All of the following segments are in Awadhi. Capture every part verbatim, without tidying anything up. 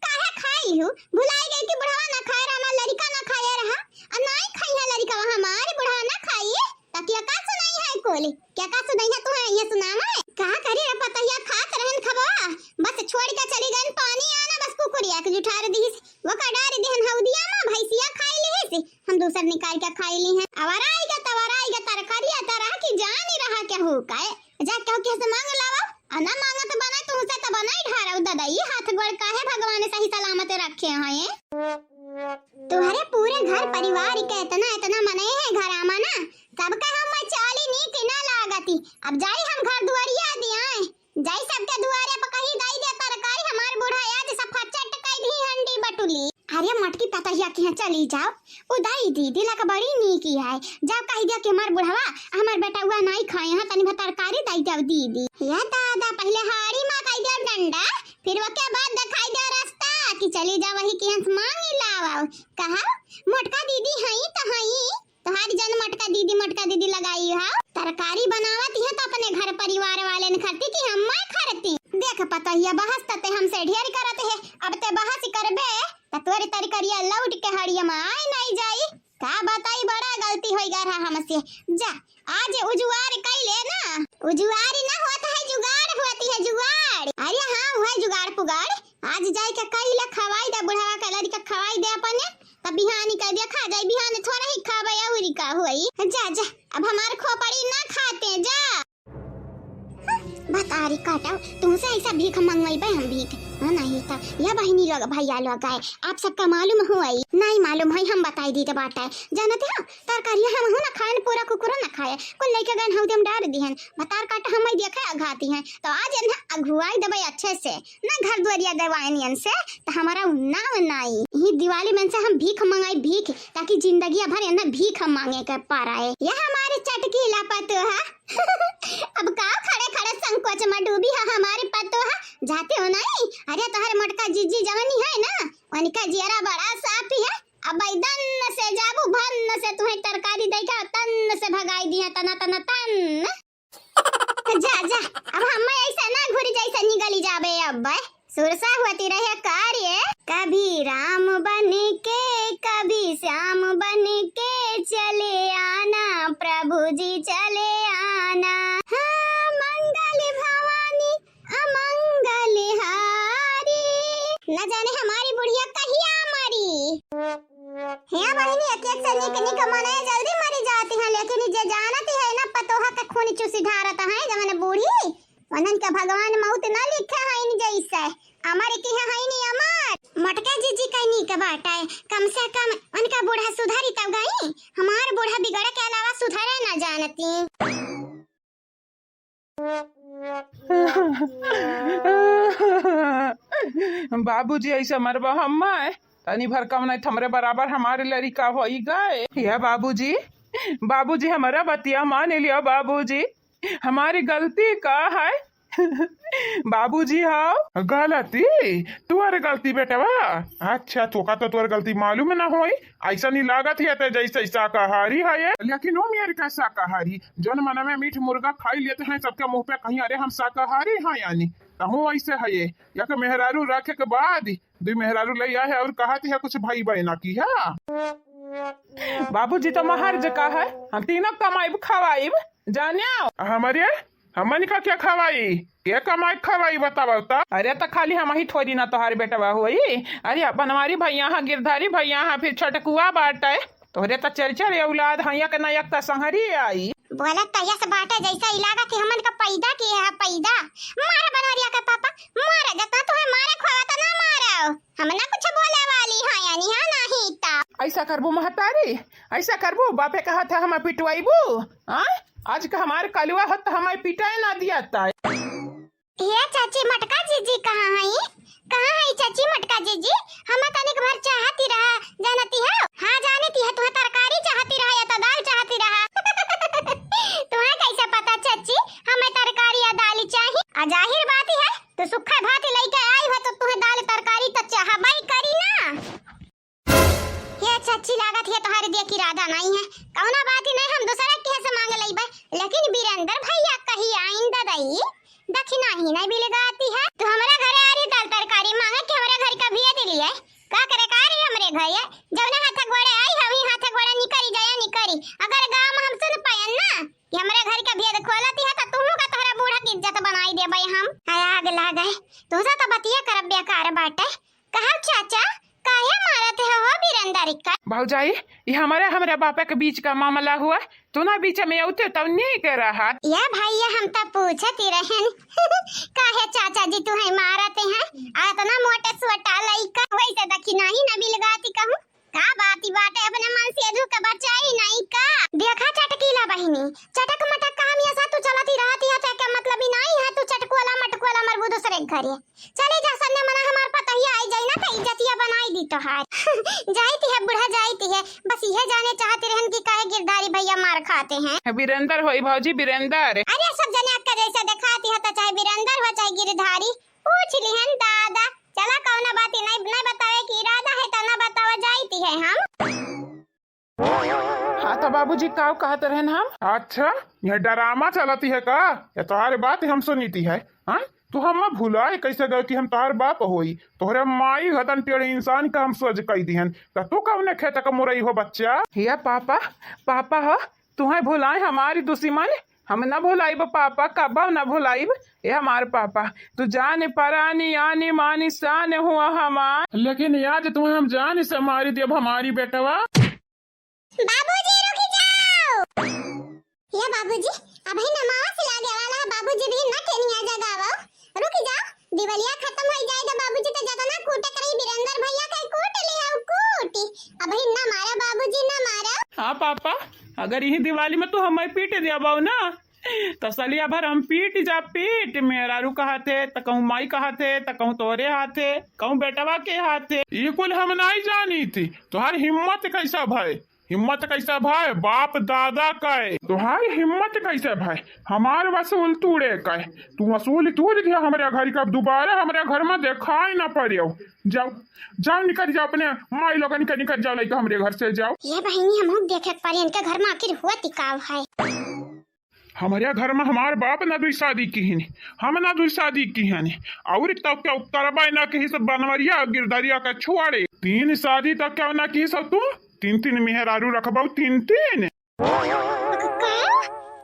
काहे खाई हूँ? भुलाई गई कि बुढ़वा ना खाए रहा, हमार लड़िका ना खाए रहा। आ नाई खाई है लड़िका, हमारे बुढ़वा ना खाई। त क्या का सुनाई है कोली? क्या का सुनाई है तुम्हें? ये सुनावा है। का करी रे पतहिया, खात रहन खबवा, बस छोड़ के चली गन पानी आना, बस कुकुरिया के जुठार दीस, वो का डार दिहन हौदिया मा, भैंसिया खाई लिहिस, हम दूसर निकाल के खाई ली हैं। अवराई का तवराई का तरकारिया तरह की जानी रहा क्या हो काए? जा केहू केहू से मांग लावा, आ ना मांगा त बनाई, तुहसे त बनाई ढारव दादा, ई हाथ गोड़ काहे भगवान सही सलामत रखे हैं? तुहरे पूरे घर परिवार के इतना, इतना मनई है घरा मा ना, सबका हम चाली नीक ना लागती। अब जाई हम घर दुआरिया दियाए, जाई सबके दुआरे पर कही दई दे तरकारी, हमार बूढ़ा आज सब फचट कई दी हंडी बटुली। अरे मोटकी पतहिया के यहाँ चली जाओ, उ दई दीदी लगा बड़ी नीकी है, जाओ कही दे कि हमार बुढ़वा, हमार बेटउआ नाई खाए हैं, तनी भर तरकारी दई दे दीदी। ये दादा, पहले हाड़ी मा कही दे डंडा, फिर ओके बाद दिखाई दे रास्ता कि चली जाओ वही के यहाँ से मांगी लाओ। कहा मोटका दीदी हई त हई, तोहारी जन मोटका दीदी, मोटका दीदी लगाई हा। तरकारी बनावत है तो अपने घर परिवार वाले न खरती कि हम मैं खरती। देख पतहिया, बहस त ते हमसे ढेर करत है, अब ते बहस करबे त तोरी तरकारिया लौट के हड़िया में आए नहीं जाई। का बताई, बड़ा गलती होई गा रहा हमसे। जा, आज उजुआर कई ले ना, उजुआरी ना होत है, जुगाड़ होती है, जुगाड़। अरे हाँ, वह जुगाड़ पुगाड़, आज जाई के कई ले खवाई दे बुढ़वा के लड़का, खवाई दे अपने। तब बिहानी का देखा जाई, बिहान थोड़ा ही खाबे अउरी का होई। जा, जा, अब हमार खोपड़ी ना खाते, जा। बतारी काटा, तुमसे ऐसा भीख मंगवाई बे हम भीख। हाँ, नहीं तो यह बहिनी लोग, भैया लोग आए, आप सबका मालूम होई? नहीं मालूम है, हम बताई दी तो बाटा है। जानते हो, तरकारिया हम हो ना खाएन, पूरा कुकुरो ना खाए, कुल लेके गए हौदे में डार दिहन। बतार काटा हम देखे अघाती हैं, तो आज इन्हें अघुआई देबे अच्छे से। ना घर दुआरिया देवाइन इनसे, त हमारा नाव नाई। यही दिवाली में से हम भीख मंगाई, भीख, ताकि जिंदगी भर इन्हें भीख मांगे के पाराए। यह हमारे चटकीला पतोहा। अब का खड़े खड़े संकोच में डूबी है हमारे पतोहा, जाते हो नहीं? अरे तोहर मोटका जीजी जवनी है ना, उनका जियरा बड़ा साफ है। अब दन्न से जाबू भन्न से तुम्हें तरकारी दे के तन्न से भगाई दिया, तना तना तन्न। जा, जा, अब हम ऐसा ना घुरी जैसे निगली जाबे अब। सुरसा होती रहे कार्य। कभी राम बन के, कभी श्याम बन के चले आना, प्रभु जी चले आना। हाँ, मंगल भवानी अमंगल हारी। न जाने हमारी बुढ़िया कहिया मरी। हे बहिनी, एक एक से निक निक मनई जल्दी मरी जाती हैं, लेकिन जे जानती है ना पतोहा के खून चूसी ढारत है जवन बूढ़ी, उन्हन के भगवान मौत ना लिखे है इन जैसे। अमर की है, है नी अमर। मोटका जीजी का नीक बाटे, कम से कम उनका बूढ़ा सुधरी तब गई। हमार बूढ़ा बिगड़े के अलावा सुधरे ना जानती। बाबूजी ऐसे मरबा हम्मे, तनी भर कम नहीं, हमरे बराबर हमारे लड़िका होई गए। हे बाबूजी, बाबूजी हमारा बतिया मान लिया बाबूजी, हमारी गलती का है? बाबूजी हाव। गलती? तुअर गलती बेटवा? अच्छा, तोका तो तुअर गलती मालूम ना होई। ऐसा नहीं लागत है ते जैसे शाकाहारी है ये। लेकिन वो मेरे का शाकाहारी, जौन मन में मीठ मुर्गा खाई लेते हैं, सबके मुंह पे कहीं, "अरे हम शाकाहारी हैं," यानी तहूँ ऐसे है ये। या के मेहरारू रखे के बाद दुई मेहरारू ले आए और कहत है कुछ भाई बहना की है। बाबूजी तो महर जे का है, हम तीनों कमाइब खवाइब, जानियो। हमारे हमन का क्या खवाई? के कमाई खवाई बतावा तो? अरे तो खाली हम ही थोड़ी ना तोहार बेटवा होई। अरे बनवारी भैया हाँ, गिरधारी भैया हाँ, फिर छोटकुआ बाटे। तोहरे तो चार चार औलाद हैं, एक ना एक तो संहरी आई। बोलत तो यस बाटे जैसा इलाका कि हमन का पैदा किए है पैदा। मारे बनवरिया के पापा, मारे जतना तुम्हें मारे खोवा तो ना मारो। हम ना कुछ बोले वाली हाँ यानी हाँ नहीं ता। ऐसा करबू महतारी, ऐसा करबू? बापे कहा था हमें पिटवाइबू? हाँ? आज का हमारे कलुआ हो तो हमें पिटाए ना दिया ता। हे चाची, मोटका जीजी कहाँ हई? कहाँ हई चाची मोटका जीजी? हम तनिक भर चाहती रहा, जानती हो? हाँ जानती है, तुम्हें तरकारी चाहती रहा या तो दाल चाहती रहा। तुम्हें कैसे पता चाची? हमें तरकारी या दाल चाही। आ जाहिर बात है, तो सुखा भात लेके आई हो तो तुम्हें दाल तरकारी तो चाहबई करी ना। हे चाची, लागत है तोहरे दिया के इरादा नहीं है। कौनो बात ही नहीं, हम दूसरा के से मांग लेबे, लेकिन वीरेंद्र भैया कही आइन ददई, दक्षिणा ही नहीं बिलगाती है। तू हमरा घरे आ रही दाल तरकारी मांगे कि हमरा घर का ये का करे का रही हमरे घर ये? जौने हाथ गोड़े आई है, वही हाथ गोड़े निकरी जाए, निकरी। अगर गाँव में हम सुन पायन ना कि हमरे घर के भेद खोलती है, तो तुहू का तोहरा बूढ़ा की इज्जत बनाई देबे हम। हाय, आग लागे, तुझा तो बतिया करब बेकार बाटे। कहा चाचा, काहे मारत है हो बिरंदर का? भौजाई, ये हमारे, हमरे बापे के बीच का मामला हुआ, तू ना बीच में उठे तब नीक रहत। ये भैया, हम तो पूछत ही रहन, काहे चाचा जी तू है मारत हैं? आ इतना मोटे सोटा लइका, वैसे देखी नहीं ना बिलगाती कहूँ। का बाती बाटे, अपने मन से अजू के बचाई नहीं का? देखा चटकीला बहिनी, चटक मटक काम ये सा तू चलती रहती है, तो क्या मतलब ही नहीं है, तू चटकोला मटकोला मरबू दूसरे के घरे। चले जा सन्ने मना हमार पतहिया आई जाई ना, तो इज्जतिया बनाई दी तोहार। जाइत है बूढ़ा, जाइत है, बस यह जाने चाहती रहन कि काहे गिरधारी भैया मार खाते हैं। बिरंदर होई भौजी, बिरंदर। अरे सब जने अक्का जैसा दिखाती है, तो चाहे बिरंदर हो चाहे गिरधारी, पूछ लिहन दादा। चला कौना बाती नहीं, नहीं बतावे की इरादा है, तो ना बतावा जाइत है हम। हाँ, तो बाबूजी, का कहत रहन हम? अच्छा, यह ड्रामा चलती है का? ये तोहारे बात हम सुनीती है, हाँ? तू हम भुलाए कैसे गए कि हम तोहार बाप होई? तोहरे माई हतन टेढ़े इंसान का हम सोच कई दिहन। तो तू कौने खेत का मुरई हो बच्चा? हिया पापा, पापा हो, तुहें भुलाए हमारी दुश्मन? हम ना भुलाइब पापा, कबो ना भुलाइब। ए हमार पापा, तू जान परानी आनी मानी शान हुआ हमार। लेकिन आज तुम्हें हम जान से मारी देब हमारी बेटवा। बाबूजी, रुकी जाओ। ये बाबूजी, अबही नमाज लागे वाला है, बाबूजी भी ना टेनिया जगावो। रुकी जाओ, दिवलिया खत्म हो जाए तो बाबूजी तो जतना कूटे करी, बिरंदर भैया के कूट ले आओ, कूट। अबही ना मारा बाबूजी, ना मारा। हाँ पापा, अगर यही दिवाली में तू हमें पीट देबो ना, तो सलिया भर हम पीट जा पीट। मेहरारू का हाथे, तो कहूँ माई का हाथे, तो कहूँ तोरे हाथे, कहूँ बेटवा के हाथे। ये कुल हम नहीं जानी थी। तोहार हिम्मत कैसा भय? हिम्मत कैसा भय? बाप दादा का है। तोहार हिम्मत कैसे भय? हमार वसूल तूड़े का है। तू वसूल तूड़ दिया हमरे घर का, अब दोबारा हमरे घर में दिखाई ना पड़ियो। जाओ, जाओ, निकल जाओ, अपने माई लोगन के निकल जाओ, लइका हमरे घर से जाओ। ये बहिनी, हम देखे के पड़ी इनके घर में आखिर हुआ तिकाव है। हमरे घर में हमार बाप ना दुई शादी किहिन, हम ना दुई शादी किहन। और तो क्या करबा ना कही सब बनवरिया गिरदरिया का छोड़े। तीन शादी तो क्या ना कही सब तू, तीन तीन मेहरारू रखबो, तीन तीन। का?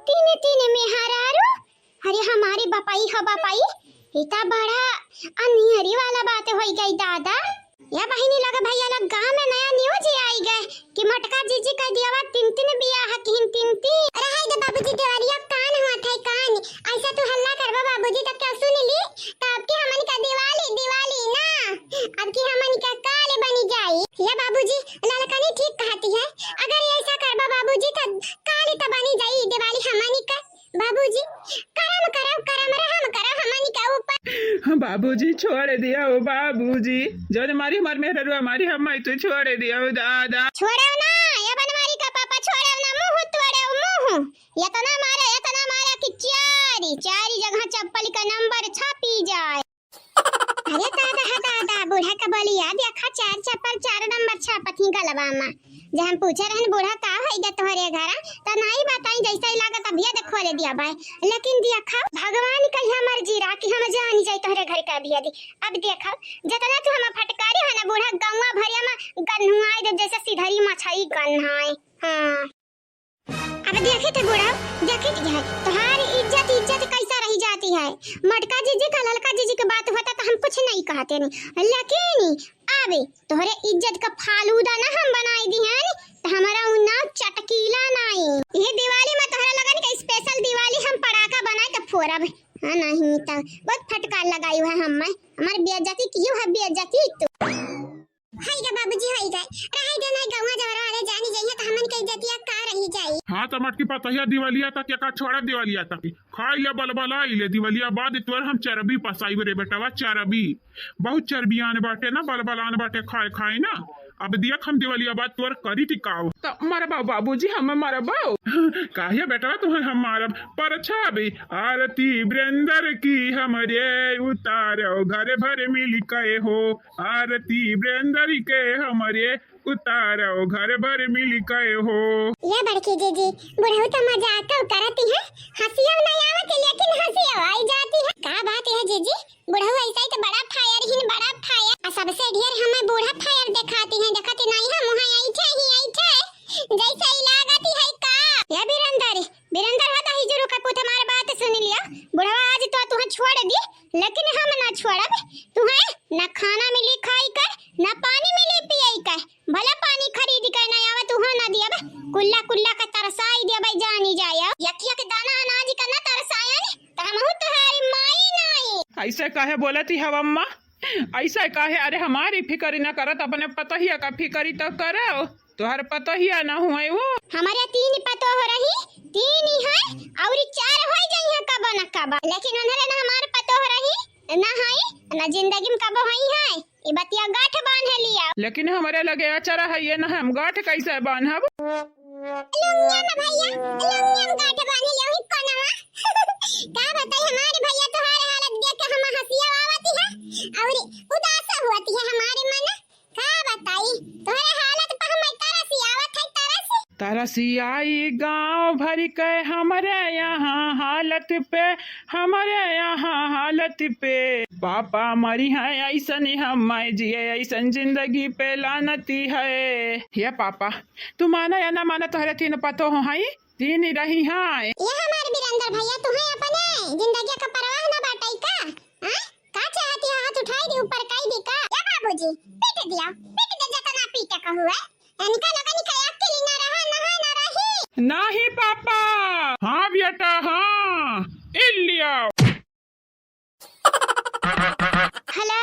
तीन तीन मेहरारू? अरे हमारी बपाई हो बपाई, इता बड़ा अनियरी वाला बात होई गई दादा। या बहिनी, लगा भैया लोग गाँव में नया news ही आई गए कि मोटका जीजी का दियावा तीन तीन बियाह किहिन, तीन तीन। अरे हाय गे बाबूजी, देवरिया कान हुआ थे कान, ऐसा तू हल्ला करबा बाबूजी तो क्या सुन ली? तो अब की हमन का दिवाली, दिवाली ना, अब की हमन का काल बनी जाई। या बाबूजी, ललकनी ठीक कहती है, अगर ऐसा करबा बाबूजी तो काल तो बनी जाई दिवाली हमन का। बाबूजी, करम करो, करम रहम करो हमनी के ऊपर। बाबूजी, छोड़ दिया हो बाबूजी, जौन मारी हमार मेहररुआ मारी हम माई, तू छोड़ दिया हो दादा। छोड़ो ना, ये बनवारी का पापा, छोड़ो ना, मुंह तोड़ो मुंह। इतना मारा, इतना मारा कि चारी, चारी जगह चप्पल का नंबर छपी जाए। अरे दादा, हा दादा, बूढ़ा का बोलिया देखा, चार चप्पल चार नंबर छापत ही गलवा मा। जब हम पूछे रहन बूढ़ा का होई गे तोहरे घरा, त नाई बताई, जैसे ही लागत अभिया देख खोले दिया बाय। लेकिन देखा, भगवान कहिया मर्जी रहा कि हम जानी जाई तोहरे घर के अभिया दी। अब देखा, जितना तू हम फटकारी है ना बूढ़ा, गौवा भरिया मा गन्हुआई दे जैसे सिधरी मछली गन्हाए। हाँ। अब देखित है बूढ़ा, देखित है, तोहार इज्जत, इज्जत कैसा रही जाती है। मोटका जीजी का ललका जीजी के बात होता तो हम कुछ नहीं कहते नहीं, लेकिन अब तोहरे इज्जत का फालूदा ना हम बनाई दिहन, तो हमारा उ नाव चटकीला नाई। ये दिवाली में तोहरा लगन के special दिवाली हम पड़ाका बनाए के फोड़ब। हाँ, नहीं तो बहुत फटकार लगाई हुआ हम, हमार बेइज्जती कियो है, बेइज्जती तू। होई गे बाबूजी, होई गे। रहे दे, नहीं गौवा जवरा वाले जानी जइहे त हमन के इज्जतिया का रही जाई। हाँ, त मटकी पतहिया दिवलिया तक एका छोड़ा, दिवलिया तक खाई ले, बलबलाई ले, दिवलिया बाद तोर हम चरबी पसाई रे बेटवा, चरबी। बहुत चरबियान बाटे ना, बलबलान बाटे, खाए खाए ना। अब दिया हम देवलिया बात तोर करी टिकाओ। त मरबा बाबूजी, हम मरबा। काहे बेटवा तुहे हम मारब? पर छाबी आरती बिरेंदर की हमरे उतारो घर भर मिल के हो। आरती बिरेंदर के हमरे उतारो घर भर मिल के हो। ये बड़की जीजी, बुढ़ऊ तो मजाक करती है, हंसिया नहीं आवत है, लेकिन हंसिया आई जाती है। का बात है जीजी, बुढ़ऊ ऐसा ही तो बड़ा फायर ही बड़ा फायर। आ सबसे ढेर हमें बूढ़ा फायर दिखाती है, देखती नहीं है, मुँह ऐठे ही ऐठे, जैसे ही लागती है का। ये बिरेंदर, बिरेंदर होता ही जुरू का पूत, हमारे बात सुन लिया। बुढ़वा आज तो तुहे छोड़ दी, लेकिन हम ना छोड़ब तुहे। ना खाना मिली खाई के, ना पानी मिली पियई के। भले पानी खरीद के ना आवे, तुहे ना दियब। कुल्ला कुल्ला के तरसाई दियब, जानी जाए। यकिया के दाना अनाज का ना तरसायन, त हमहू तुहारी माई नाई। ऐसे काहे बोलती हव अम्मा? ऐसे काहे? अरे हमारी फिकर न करत, अपने पतोहिया का फिकर तो करो। तोहर पतोहिया न हुए वो। हमारे तीन पतोह रही, तीन ही है, और चार हो जाइए कबो न कबो, लेकिन उन्हरे न हमार पतोह रही, न है, न जिंदगी में कबो हुई है। ई बतिया गांठ बांध लिया। लेकिन हमारे लगे अचरा है ये न, हम गांठ कैसे बांधब? लुंगिया में भैया, लुंगिया में गांठ बांध लिया ही कोनवा। का बताई हमारे भैया, तुम्हारे हालत देख के हम हंसिया आवती है और उदास होती है हमारे मन। का बताई, तोहरे हालत पे हम तरस आवत है, तरस। तरस आई गाँव भर के हमरे यहाँ हालत पे, हमरे यहाँ हालत पे। पापा मरी है ऐसन, हम जिए ऐसन जिंदगी पे लानती है। हे पापा, तू माना या ना माना, तोहरे तीन पतोह हैं, तीन ही रही हैं। ये हमार बिरेंदर भैया, तुम्हें अपने जिंदगी का परवाह ना बाटई का? हाँ? का चाहती है? हाथ उठाई दी, ऊपर कई दी का? या बाबूजी, पीट दिया, पीट दे, जतना पीटे का हुआ। इनका लोगन का अक्ल ना रहा, ना है, ना रही। नाही पापा। हाँ बेटा, हाँ। इ लिया। हेलो।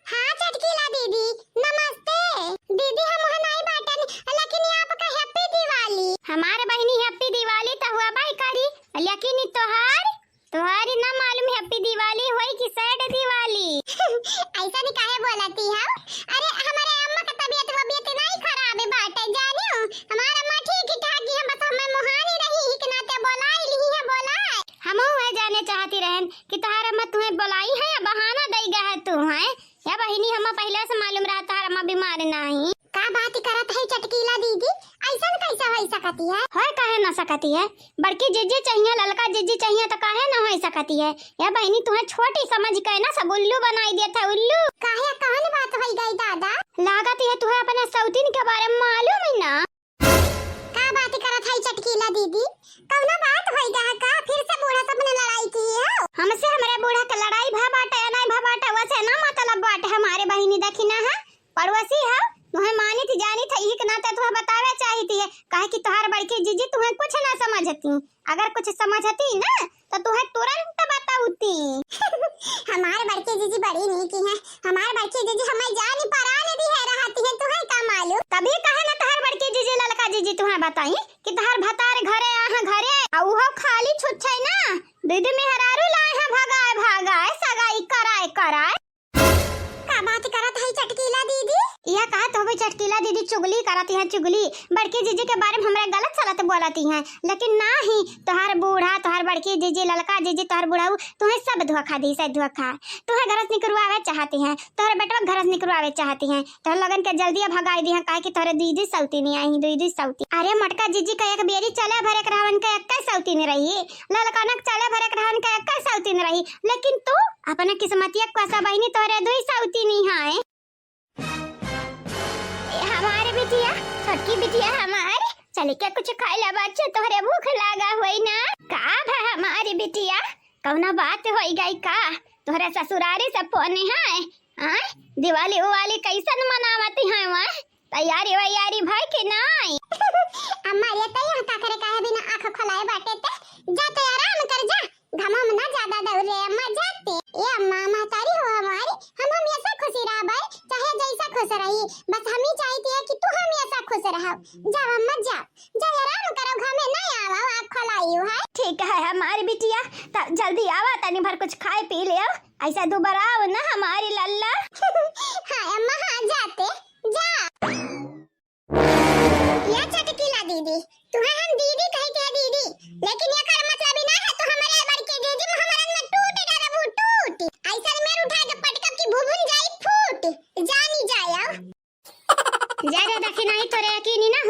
हाँ चटकीला दीदी, नमस्ते। दीदी हम वहाँ नहीं बाटन, लेकिन ये आपका हैप्पी दिवाली। हमारे बहिनी हैप्पी दिवाली तो हुआ भाई करी, लेकिन ई तोहार, तोहारी ना मालूम हैप्पी दिवाली होई कि सैड दिवाली। ऐसा नहीं काहे बोलती हो? अरे हमारे अम्मा का तबीयत वबीयत नहीं खराब है बाटे, जानियो हमार अम्मा ठीक ही ठाक ही है, बस हमें मुहानी रही ही के नाते बोलाई ली है, बोलाई। हमहू है जाने चाहती रहन कि तोहार अम्मा तुम्हें बोलाई है या बहाना दई गए है तू है? या बहिनी, हमें पहले से मालूम रहा तोहार अम्मा बीमार नाही। का बात करत है चटकीला दीदी, ऐसन कैसे हो सकती है? होय काहे ना सकती है? बड़की जीजी चाहिए, ललका जीजी चाहिए तो काहे ना हो सकती है? या बहिनी, तुम्हें छोटी समझ के ना सब उल्लू बनाई देत है, उल्लू। काहे, कौन बात हो गई दादा? लागत है तुम्हें अपने सौतीन के बारे में मालूम ही ना। का बात करत हई चटकीला दीदी? कौनो बात होई गा का? फिर से बूढ़ा से अपने लड़ाई की हो? हमसे हमरे बूढ़ा के लड़ाई भा बाटे या नहीं भा बाटे, वसे ना मतलब बाटे। हमारे बहिनी देखी ना है, पड़ोसी है, तुहे मानित जानित है, यही के नाते तुहे बतावे चाहित है, काहे कि तोहार बड़की जीजी तुहे कुछ ना समझती। अगर कुछ समझती ना तो तुहे तुरंत बताउती। हमार बड़की जीजी बड़ी नीकी है, हमार बड़की जीजी हमें जान परान दी है रहती है, तुहे का मालूम? तभी कहे ना तोहार बड़की जीजी ललका जीजी तुहे बताई कि तोहार भतार घरे आहा घरे, आ उहो खाली छुच्छे ना, दीदी मेहरारू लाए हैं भगाए भगाए सगाई कराए कराए। का बात करत है चटकीला दीदी? यह कहा तो भी चटकीला दीदी चुगली करती है, चुगली। बड़की जीजी के बारे में हमरा गलत सलत बोलती हैं, लेकिन ना ही तोहार बूढ़ा, तोहार बड़की जीजी, ललका जीजी, तोहार बूढ़ा, तुहे सब धोखा दी से धोखा। तुहे घर से निकरवावे चाहती हैं, तोहरे बेटवा घर से निकरवावे चाहती हैं, तोहरे लोगन के जल्दी भगाई दी हैं, काहे कि तोहरे दीदी सौतीनी आई, दीदी सौती। अरे मोटका जीजी का एक बेरी चले भरे के रहवन के एक सौतीनी रही, ललकनक चले भरे के रहन के एक सौतीन रही, लेकिन तू अपने किस्मतिया को ऐसा बहिनी तोहरे दुई सौतीनी है। ए हमारे बिटिया, छोटकी बिटिया हमार, चली के कुछ खाई ला बच्चे, तोहरे भूख लागा होई ना। का भा हमारी बिटिया, कौनो बात होई गई का? तोहरे ससुरारी से फोन है? आय, दिवाली उवाली कैसन मनावती है वहाँ? तैयारी वैयारी भई कि नाई? अम्मा, ये तो यहाँ काकरे काहे बिना आँख खोलाए बाटे ते? जा तो आराम कर जा, घामो में ना ज्यादा दौड़ रे अम्मा, जाते। ए अम्मा, महतारी हो हमारी, हम हमेशा खुशी रहबे, चाहे जैसा खुश रही, बस हम ही चाहती है कि तू हमेशा खुश रहो। जाओ अम्मा, जाओ, जाओ आराम करो, घामे ना आवो, आँख खोलाई है। ठीक है हमारी बिटिया, तब जल्दी आवा, तनी भर कुछ खाए पी ले, ऐसा दुबराओ ना हमारी लल्ला। हाँ अम्मा, हाँ जाते। जा।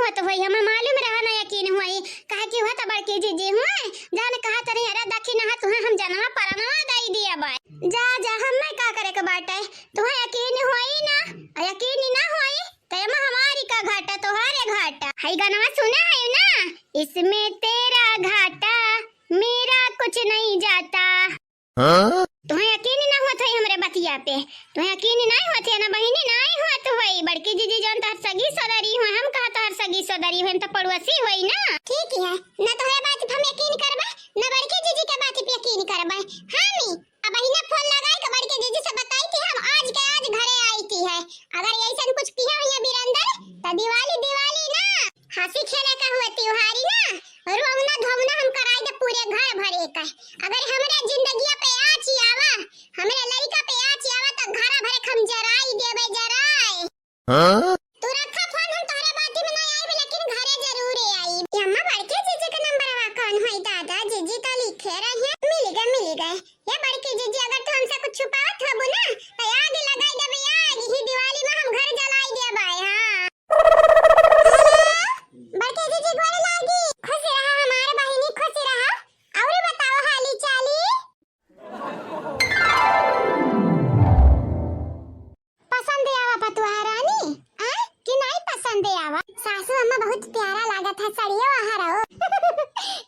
होत होई, हमें मालूम रहा ना यकीन होई, काहे कि वह तो बड़की जीजी हुए, जान कहा तरी, "अरे दखिनहा तुहे हम जनवा परनवा दई दिया बाय।" जा, जा, हमें का करे के बाटे, तुहे यकीन होई ना, यकीन ना होई, तो एमा हमारी का घाटा, तोहारे घाटा। हई गनवा सुना है ना, "इसमें तेरा घाटा, मेरा कुछ नहीं जाता।" हाँ? तुहे यकीन ना होत है हमरे बतिया पे, तुहे यकीन ना होत है ना बहिनी, ना होत है। बड़की जीजी जौन तोहर सगी सदरी हुए, हम कहा तोहर सगी सदरी हुए, हम तो पड़ोसी होई ना। ठीक है, ना तोहरे बात पे हम यकीन करबे, ना बड़की जीजी के बात पे यकीन करबे। हाँ नी, अब बहिना फोन लगाई के बड़की जीजी से बताई कि हम आज के आज घरे आई थी है। अगर ऐसन कुछ किया हुआ बिरंदर, तो दिवाली दिवाली ना, हंसी खेले का हुआ त्योहारी ना, रोवना धोवना हम कराई दे पूरे घर भरे का। अगर हमरा जिंदगिया पे आँच आवा, हमरा लड़का पे आँच आवा, तो घर भरे के हम जराई देबे, जराई। हाँ? तू रखा फोन, हम तोहरे बाती में ना आइब, लेकिन घरे जरूर आइब। ये अम्मा, बड़के जीजी के नंबरवा कौन होई दादा? जीजी तो लिखे रहे हैं। मिल गए, मिल गए। ये बड़की जीजी, अगर तू हमसे कुछ छुपावत हबू ना, तो आग लगाई देबे आग, ही दिवाली में हम घर जलाई देबे। हाँ। हेलो, बड़की जीजी गोड़ लागी। खुश रहा हमार बहिनी, खुश रहा। और बताओ हाली चाली। पसंद आवा पतुआ रानी, आ? कि नाई पसंद आवा? सासू अम्मा बहुत प्यारा लागत है सड़ियो आहा रहो।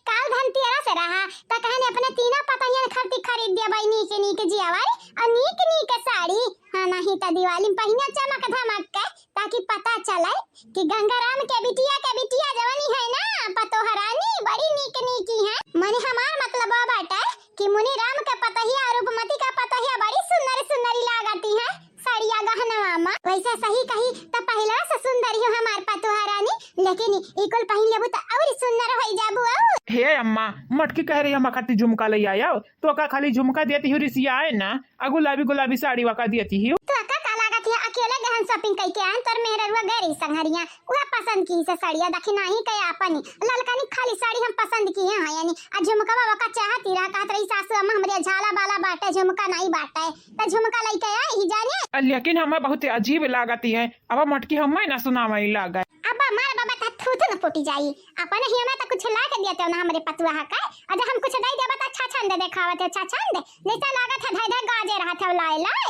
काल धनतेरस रहा, त कहने अपने तीनों पतोहियन खातिर खरीद दिया बाई नीक नीक जियावर और नीक नीक साड़ी। हाँ, नहीं त दिवाली में पहिना चमक धमक के, ताकि पता चले कि गंगाराम के बिटिया के बिटिया जवनी है ना, पतोह रानी बड़ी नीक नीकी है। मने हमार मतलब बाटे कि मुनीराम के पतोहिया और रूपमती का पतोहिया बड़ी सुंदर सुंदरी लागती है। साड़िया गहनवा मा। वैसे सही कही त पहला से सुंदर ही हमार पतोह रानी, लेकिन ई कुल पहिन लेबू त और सुंदर होई जाबू। और हे अम्मा, मटकी कह रही अम्मा खातिर झुमका ले आयो, तो का खाली झुमका देती हूँ रिसियाए ना, आ गुलाबी गुलाबी साड़ी वाका देती हूँ। तो का, का लागत है अकेले गहन shopping कई के आन, तोर मेहररुआ गैरी संघरिया, उहे पसंद की से साड़िया, देखी नाही के आपनी ललकनी खाली साड़ी हम पसंद की हैं, यानी आ झुमकवा वाका चाहती रहा, कहत रही सासू अम्मा हमरे झाला बाला बाटे, झुमका नाही बाटे। त झुमका लइके आई ही जाने। अ, लेकिन हमें बहुत अजीब लागत है। अब मटकी हमें ना सुनावई लागे। अब हमार बाबा त थूथू न फूटी जाई। अपने ही हमें त कुछ ला के दिया ना हमरे पतुआ का। अज हम कुछ दई देबा त अच्छा छंद देखावत है, अच्छा छंद। जैसा लागत है धाई धाई गाजे रहत है लाए लाए।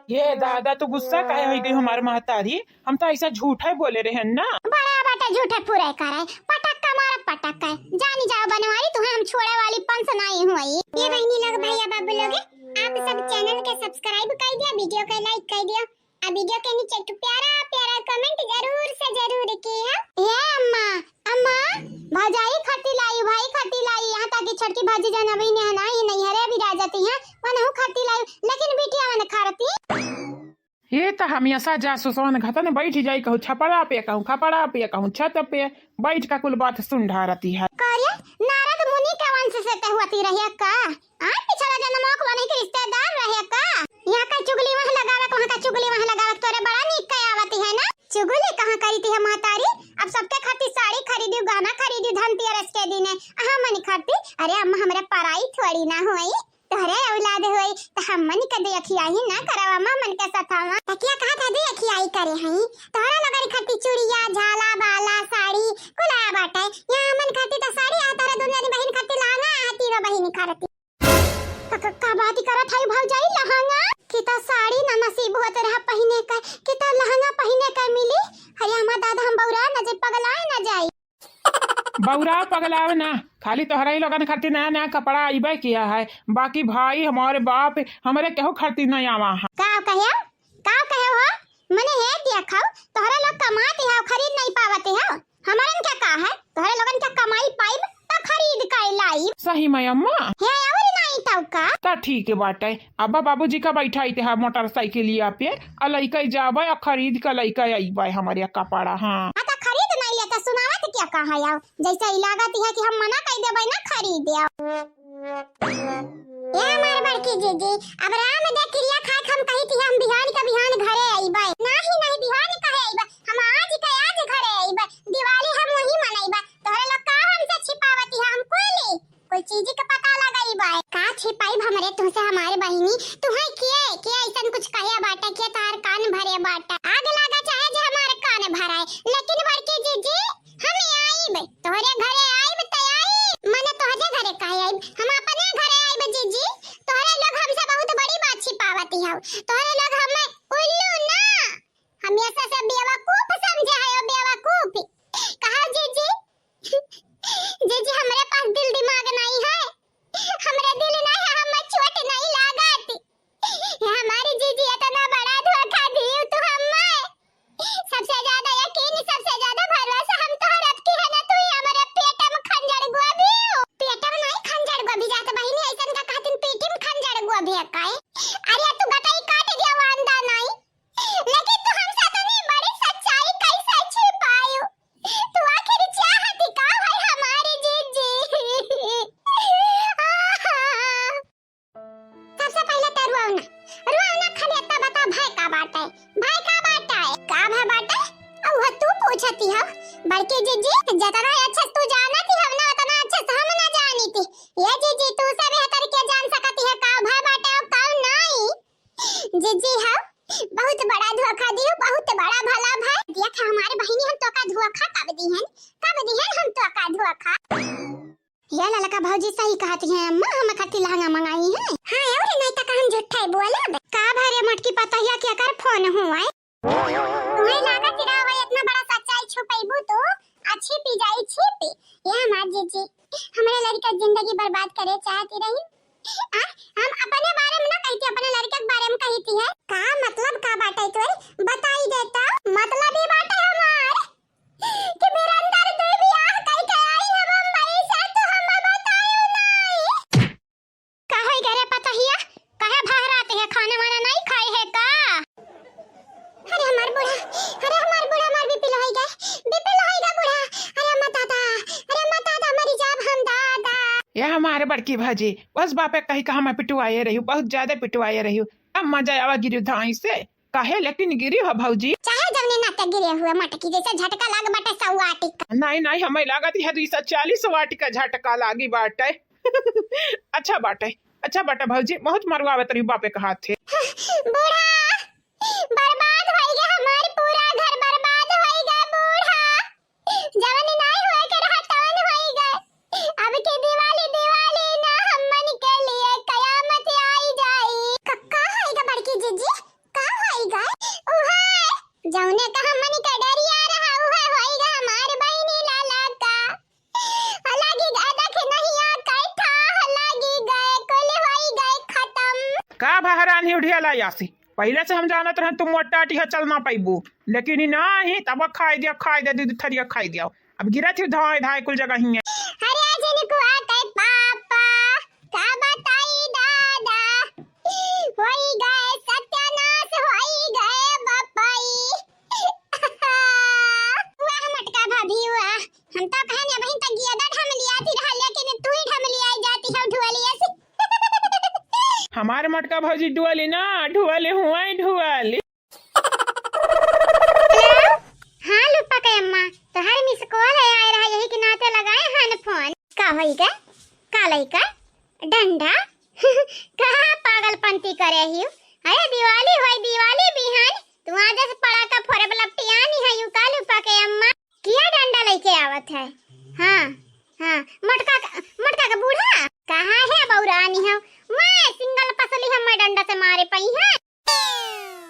ये दादा, तू गुस्सा काहे होई गई हमार महतारी? हम तो ऐसा झूठा ही बोले रहे ना। बड़ा बाटे झूठे पूरे करे। पटक का मारा पटक का। जानी जाओ बनवारी, तुम्हें हम छोड़े वाली पंस नहीं हुई। ये बहनी लोग, भैया बाबू लोग, आप सब channel के subscribe कर दिया, video के like कर दिया, आ video के नीचे एक प्यारा प्यारा comment जरूर से जरूर की है। ए अम्मा, अम्मा, भौजाई खट्टी लाई, भाई खट्टी लाई, यहाँ तक कि छोटकी भाजी जन अभी ने ना ही नहीं हरे अभी राजती हैं, वनहु खट्टी लाई, लेकिन बिटिया मन खरती। ये त हमेशा जासूसन घतन बैठ जाई, कहूँ छपरा पे, कहूँ खपरा पे, कहूँ छत पे, बैठ का कुल बात सुन ढारती है। करे, नारद मुनि के वंश से ते हुआती रहे का? आ, पिछला जन्मों के वहीं के रिश्तेदार रहे का? यहाँ का चुगली वहाँ लगावत, वहाँ का चुगली वहाँ लगावत, तोरे बड़ा नीक के आवती है ना? चुगली कहाँ करी थी हम महतारी? अब सबके खातिर साड़ी खरीदी, गहना खरीदी धनतेरस के दिन है। अहाँ मन खरीदी? अरे अम्मा, हमरा पराई थोड़ी ना होई। तोहरे औलाद होई, त हमन के देखियाही ना करवा, अम्मा मन के सतावा। तकिया कहा था देखियाही करे हई, तोहरा लोगन खातिर चूड़िया, झाला, बाला, साड़ी, कुल आया बाटे। यहाँ हमन खातिर त साड़ी आ, तोहरा दोनों जनी बहिन खातिर लहंगा आ, तीनों बहिन खातिर। क-, क-, का बात करत हई भौजाई, लहंगा? कि त साड़ी ना नसीब होत रहा पहिने का, कि त लहंगा पहिने का मिली। अरे हमार दादा, हम बौरा न जाई, पगलाए न जाई। बौरा पगलावे ना, खाली तोहरा ही लोगन खातिर नया नया कपड़ा अइबे किया है, बाकी भाई, हमारे बाप, हमरे केहू खातिर नहीं आवा है। का कहे, का कहे हो? मने हे देखो, तोहरा लोग कमाते हो, खरीद नहीं पावते हो, हमरन क्या का है? तोहरे लोगन क्या कमाई पाइब त खरीद के लाइब। सही में अम्मा? हे और नहीं तब का? त ठीक बाटे, अब्बा बाबूजी का बैठाई ते है मोटरसाइकिलिया पे, आ लइके जाबे आ खरीद के लइके अइबे हमरे कपड़ा। हाँ। हाँ, त खरीद नहीं लिया त सुनावत क्या कहा आओ? जैसे ही लागत है कि हम मना कर देबे ना खरीदे। ए हमार बड़की जीजी, अब राम दे क्रिया खाए हम कही थी हम बिहान का बिहान घरे अइबे। नहीं, नहीं, बिहान कहे अइबे, हम आज के आज घरे अइबे। दिवाली हम वही मनइबे। तोहरे लोग का हमसे छिपावती है, हम कोई नहीं। कोई चीज के पता लगाई बाय। का छिपाई हमरे तुमसे हमारे बहिनी? तुम्हें किए, किए ऐसन कुछ कहे बाटे, किए तार कान भरे बाटे? आग लागा चाहे जे हमारे कान भराए, लेकिन बड़की जी भाई का बाटे? का भा बाटे? अउ ह तू पूछती हो? बड़की जीजी, जतना अच्छा से तू जानती हो ना, उतना अच्छा से हम ना जानी थी। ये जीजी, तू से बेहतर के जान सकती है का भा बाटे अउ का नाई? जीजी हो, बहुत बड़ा धोखा दियो, बहुत बड़ा भला भाई। देख हमारे बहिनी, हम तोका धोखा कब दिहन, कब दिहन हम तोका धोखा? ये ललका भौजी सही कहती है अम्मा, हम खातिर लहंगा मंगाई है। हाँ, और नहीं तो हम झूठा ही बोलब। का भरे मोटकी पतोहिया के कर फोन हुआ है? तुम्हें लागत रहा वही इतना बड़ा सच्चाई छुपैबू तो आ छिपी जाई छिपी। ये हमार जीजी, हमरे लड़का जिंदगी बर्बाद करे चाहती रही। आ, हम अपने बारे में ना कहती, अपने लड़के के बारे में कहती है। का मतलब का बाटे तोर? बताई देता। मतलब ये बाटे हमार कि बिरंदर तू बियाह करके आई है बम्बई से, तू हमें बतायू नहीं। का होई गए रे पतोहिया? काहे बहरात है? खाना वाना नहीं खाई है का? अरे हमार बूढ़ा, अरे हमार बूढ़ा, हमार बीपी लो होई गए, बीपी लो होई गए बूढ़ा। अरे अम्मा दादा, अरे अम्मा दादा, मरी जाब हम दादा। ये हमारे बड़की भौजी, बस बापे कही का हमें पिटवाए रही, बहुत ज्यादा पिटवाए रही। अब मजा आवा गिरी धाई से। काहे लेकिन गिरी हो भौजी? चाहे जवने नाते गिरे हुए मटकी, जैसे झटका लाग बाटे सौआ टिक्का। नहीं, नहीं, हमें लागत है दुई सौ चालीस वाट का झटका लागी बाटे। अच्छा बाटे, अच्छा बाटे भौजी, बहुत मरवावत रही बापे का हाथ है। बूढ़ा, बर्बाद होई गए, हमार पूरा घर बर्बाद होई गए बूढ़ा। जवन नाई होए के रहा तवन होई गए। अब के दिवाली, दिवाली ना हमन के लिए कयामत आई जाई। क-, का होई गा बड़की जीजी? का होई गा? उहे जौने का हमन के डरिया रहा, उहे होई गा हमार बहिनी लाला का। लागी गए देख नहिया कैठा, लागी गए कुल होई गए खत्म। का बहरान ही उठिया ला यासी? पहिले से हम जानत रहन तू मोटा टिहा चल ना पइबू, लेकिन ई नाही, तब खाई दिया, खाई दिया, दूध थरिया खाई दिया। अब गिरत ही धाय धाय कुल जगह ही है। अरे जिनकुआ के पापा, का बताई दादा, होई गए सत्यानाश, होई गए बपई। वाह मोटका भाभी वाह, हम तो कहन अबहिन तक गियदा ढमलियाती रहा, लेकिन तू ही ढमलियाई जाती हो ढुअलिया से। हमार मोटका भौजी ढुअली ना, ढुअली हुआ ही ढुअली। हेलो, हाँ लुप्पा के अम्मा, तोहार मिस कॉल है आए रहा, यही के नाते लगाए हन फोन। का होई गा? का लइका? डंडा? कहाँ पागलपंती करे हियो? अरे दिवाली होई, दिवाली बिहान, तू आज से पड़ाका फोड़ब लपटियानी है यू का लुप्पा के अम्मा? किया डंडा लइके आवत है? हाँ, हाँ, मोटका, मोटका के बूढ़ा? कहाँ है बौरानी हो? मैं सिंगल पसली हम मैं डंडा से मारे पई है।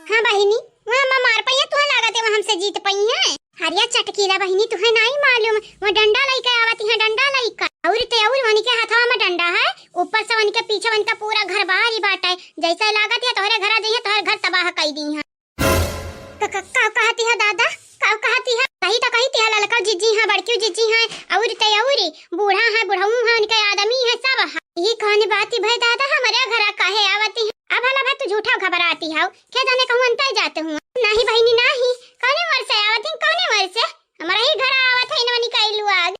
हाँ बहिनी, वह हम मार पइया, तुहे लागत है वह हमसे जीत पइया। अरे चटकीला बहिनी, तुहे नाई मालूम, वह डंडा लइके आवत है, डंडा लइके। और ते और वनी के हाथवा में डंडा है, ऊपर से वनी के पीछे वनी के पूरा घर बाहर ही बाटे। जैसे लागत है तोहरे घर आ जइहे, तोहरे घर तबाह कई दी है। क-, क-, का कहती है दादा, का कहती है? कही तो कहती है ललका जीजी है, बड़की जीजी है, और ते और बूढ़ा है, बुढ़ऊ है, उनके आदमी है, सब है। ये कौन बात है भाई दादा, हमारे घर काहे आवती है? अब भला भाई तू झूठा घबराती हो, के जाने कहूँ अंतर जाते हुए। नहीं बहिनी नहीं, कौने मर से आवत है, कौने मर से? हमारा ही घर आवत है इनवनी का इलू आग।